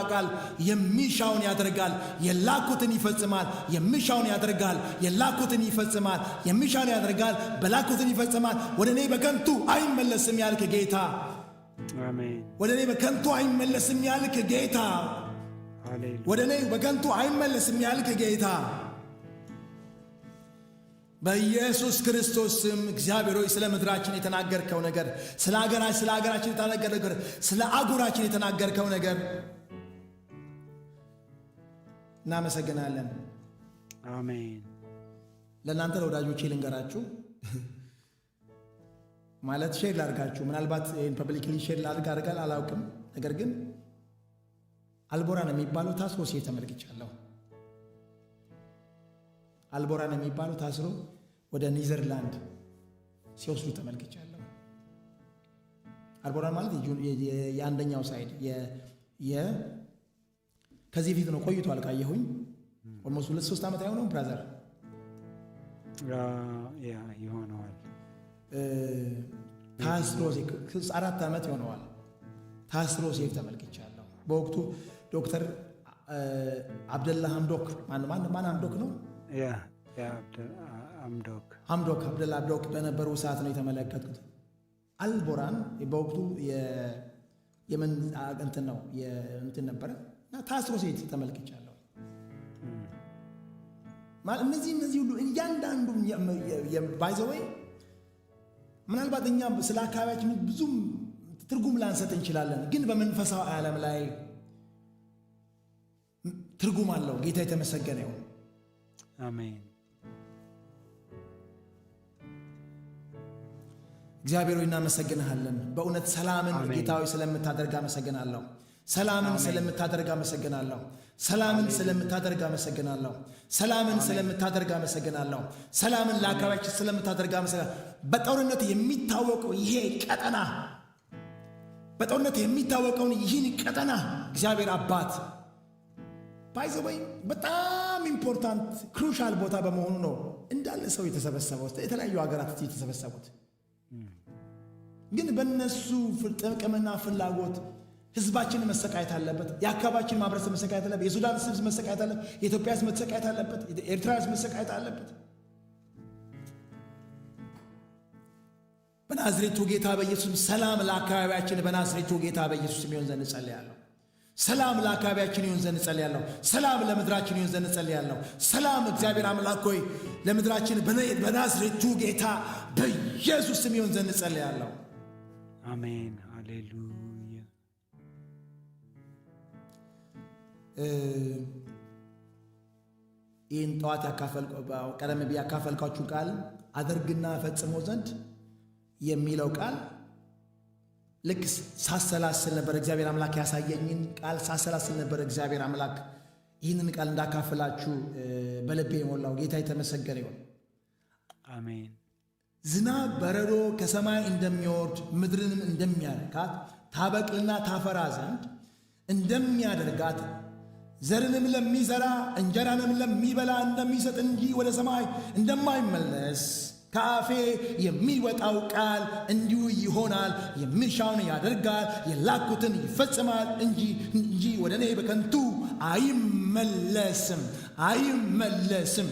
ቃል የሚሻውን ያደርጋል፣ የላኩትን ይፈጽማል። የሚሻውን ያደርጋል፣ የላኩትን ይፈጽማል። የሚሻውን ያደርጋል፣ በላኩትን ይፈጽማል። ወደ እኔ በከንቱ አይመለስም ያልክ ጌታ፣ አሜን። ወደ እኔ በከንቱ አይመለስም ያልክ ጌታ፣ ሃሌሉያ። ወደ እኔ በከንቱ አይመለስም ያልክ ጌታ፣ በኢየሱስ ክርስቶስ ስም እግዚአብሔር ሆይ፣ ስለ ምድራችን የተናገርከው ነገር፣ ስለ ሀገራችን የተናገርከው ነገር፣ ስለ አህጉራችን የተናገርከው ነገር እናመሰግናለን። አሜን። ለእናንተ ለወዳጆቼ ልንገራችሁ፣ ማለት share ላድርጋችሁ። ምናልባት ይህን publicly share ላድርግ አድርጋል አላውቅም። ነገር ግን አልቦራን የሚባለው ታስሮ ሲሄድ ተመልክቻለሁ። አልቦራን የሚባለው ታስሮ ወደ ኒዘርላንድ ሲወስዱ ተመልክቻለሁ። አልቦራን ማለት የአንደኛው side ከዚህ ፊት ነው፣ ቆይቷል። ካየሁኝ almost 2-3 ዓመት አይሆነውም brother? Yeah፣ ይሆነዋል። ታስሮ 4 ዓመት ይሆነዋል። ታስሮ ሲሄድ ተመልክቻለሁ። በወቅቱ ዶክተር አብደላ ሐምዶክ፣ ማን ማን ሐምዶክ ነው? Yeah፣ አምዶክ። ሐምዶክ፣ አብደላ ሐምዶክ በነበሩ ሰዓት ነው የተመለከትኩት። አልቦራን በወቅቱ የመን እንትን ነው እንትን ነበረ እና ታስሮ ሲሄድ ተመልክቻለሁ። ማለት እነዚህ ሁሉ እያንዳንዱ by the way ምናልባት እኛ ስለ አካባቢያችን ብዙም ትርጉም ላንሰጥ እንችላለን፣ ግን በመንፈሳዊ ዓለም ላይ ትርጉም አለው። ጌታ የተመሰገነ ይሁን። አሜን። እግዚአብሔር ሆይ እናመሰግንሃለን። በእውነት ሰላምን አሜን። ጌታ ሆይ ስለምታደርግ አመሰግናለሁ። ሰላምን ስለምታደርግ አመሰግናለሁ። ሰላምን ስለምታደርግ አመሰግናለሁ። ሰላምን ስለምታደርግ አመሰግናለሁ። ሰላምን ለአካባቢያችን ስለምታደርግ አመሰግናለሁ። በጦርነት የሚታወቀው ይሄ ቀጠና፣ በጦርነት የሚታወቀውን ይህን ቀጠና እግዚአብሔር አባት፣ by the way በጣም important crucial ቦታ በመሆኑ ነው እንዳለ ሰው የተሰበሰበው፣ የተለያዩ ሀገራት የተሰበሰቡት። ግን በእነሱ ጥቅምና ፍላጎት ህዝባችን መሰቃየት አለበት። የአካባቢያችን ማህበረሰብ መሰቃየት አለበት። የሱዳን ህዝብ መሰቃየት አለበት። የኢትዮጵያ ህዝብ መሰቃየት አለበት። የኤርትራ ህዝብ መሰቃየት አለበት። በናዝሬቱ ጌታ በኢየሱስ ሰላም ለአካባቢያችን በናዝሬቱ ጌታ በኢየሱስ ይሆን ዘንድ እጸልያለሁ። ሰላም ለአካባቢያችን ይሆን ዘንድ እጸልያለሁ። ሰላም ለምድራችን ይሆን ዘንድ እጸልያለሁ። ሰላም እግዚአብሔር አምላክ ሆይ ለምድራችን በናዝሬቱ ጌታ በኢየሱስ ስም ይሆን ዘንድ እጸልያለሁ። አሜን። ሃሌሉያ። ይህን ጠዋት ቀደም ብዬ ያካፈልኳችሁ ቃል አደርግና ፈጽሞ ዘንድ የሚለው ቃል ልክ ሳሰላስል ነበር። እግዚአብሔር አምላክ ያሳየኝን ቃል ሳሰላስል ነበር። እግዚአብሔር አምላክ ይህንን ቃል እንዳካፍላችሁ በልቤ የሞላው ጌታ የተመሰገነ ይሁን። አሜን። ዝናብ በረዶ ከሰማይ እንደሚወርድ ምድርንም እንደሚያረካት ታበቅልና ታፈራ ዘንድ እንደሚያደርጋት ዘርንም ለሚዘራ እንጀራንም ለሚበላ እንደሚሰጥ እንጂ ወደ ሰማይ እንደማይመለስ ከአፌ የሚወጣው ቃል እንዲሁ ይሆናል። የሚሻውን ያደርጋል፣ የላኩትን ይፈጽማል እንጂ ወደ እኔ በከንቱ አይመለስም፣ አይመለስም።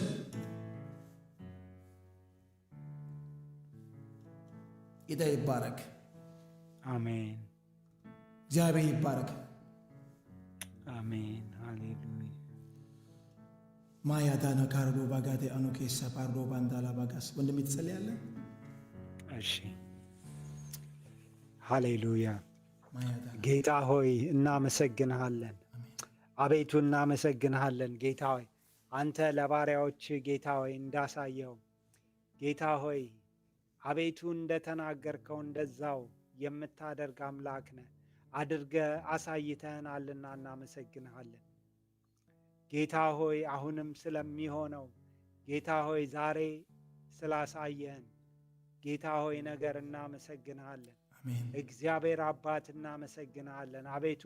ጌታ ይባረክ። አሜን። እግዚአብሔር ይባረክ። አሜን። ሃሌሉያ። ማያዳና ካርዶ ባጋቴ አኖ ኬሳ ፓርዶ ባንዳላ ባጋስ ወንድሜ ትጸልያለህ? እሺ። ሃሌሉያ። ጌታ ሆይ እናመሰግንሃለን። አቤቱ እናመሰግንሃለን። ጌታ ሆይ አንተ ለባሪያዎች ጌታ ሆይ እንዳሳየው ጌታ ሆይ አቤቱ እንደተናገርከው እንደዛው የምታደርግ አምላክ ነህ። አድርገህ አሳይተህናልና እናመሰግንሃለን። ጌታ ሆይ አሁንም ስለሚሆነው ጌታ ሆይ ዛሬ ስላሳየህን ጌታ ሆይ ነገር እናመሰግንሃለን። እግዚአብሔር አባት እናመሰግንሃለን። አቤቱ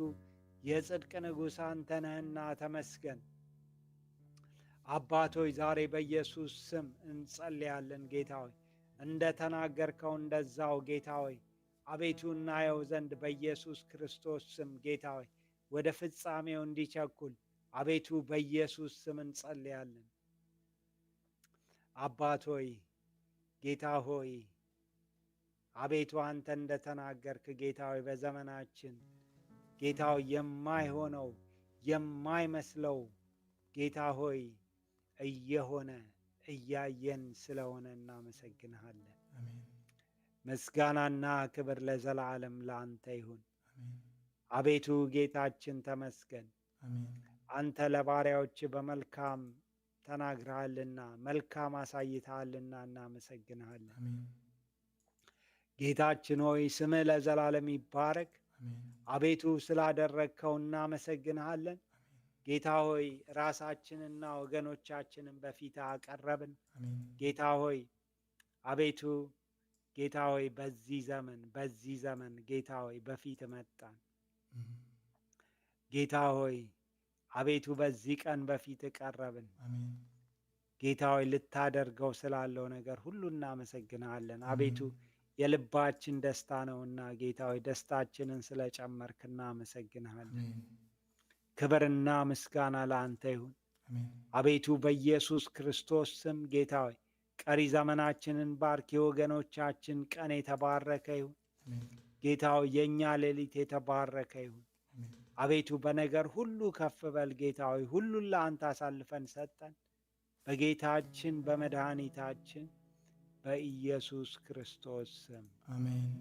የጽድቅ ንጉሥ አንተ ነህና ተመስገን። አባት ሆይ ዛሬ በኢየሱስ ስም እንጸልያለን። ጌታ ሆይ እንደ ተናገርከው እንደዛው ጌታ ሆይ አቤቱ እናየው ዘንድ በኢየሱስ ክርስቶስ ስም ጌታ ሆይ ወደ ፍጻሜው እንዲቸኩል አቤቱ በኢየሱስ ስም እንጸልያለን። አባት ሆይ ጌታ ሆይ አቤቱ አንተ እንደተናገርክ ጌታ ሆይ በዘመናችን ጌታ ሆይ የማይሆነው የማይመስለው ጌታ ሆይ እየሆነ እያየን ስለሆነ እናመሰግንሃለን። ምስጋናና ክብር ለዘላለም ለአንተ ይሁን። አቤቱ ጌታችን ተመስገን። አንተ ለባሪያዎች በመልካም ተናግረሃልና መልካም አሳይተሃልና እናመሰግንሃለን። ጌታችን ሆይ ስምህ ለዘላለም ይባረክ። አቤቱ ስላደረግከው እናመሰግንሃለን። ጌታ ሆይ ራሳችንና ወገኖቻችንን በፊትህ አቀረብን። ጌታ ሆይ አቤቱ ጌታ ሆይ በዚህ ዘመን ጌታ ሆይ በፊትህ መጣን። ጌታ ሆይ አቤቱ በዚህ ቀን በፊትህ ቀረብን። ጌታ ሆይ ልታደርገው ስላለው ነገር ሁሉ እናመሰግንሃለን። አቤቱ የልባችን ደስታ ነውና ጌታ ሆይ ደስታችንን ስለጨመርክ እናመሰግንሃለን። ክብርና ምስጋና ለአንተ ይሁን። አቤቱ በኢየሱስ ክርስቶስ ስም ጌታ ሆይ ቀሪ ዘመናችንን ባርክ። የወገኖቻችን ቀን የተባረከ ይሁን። ጌታ ሆይ የእኛ ሌሊት የተባረከ ይሁን። አቤቱ በነገር ሁሉ ከፍ በል ጌታ ሆይ ሁሉን ለአንተ አሳልፈን ሰጠን። በጌታችን በመድኃኒታችን በኢየሱስ ክርስቶስ ስም አሜን።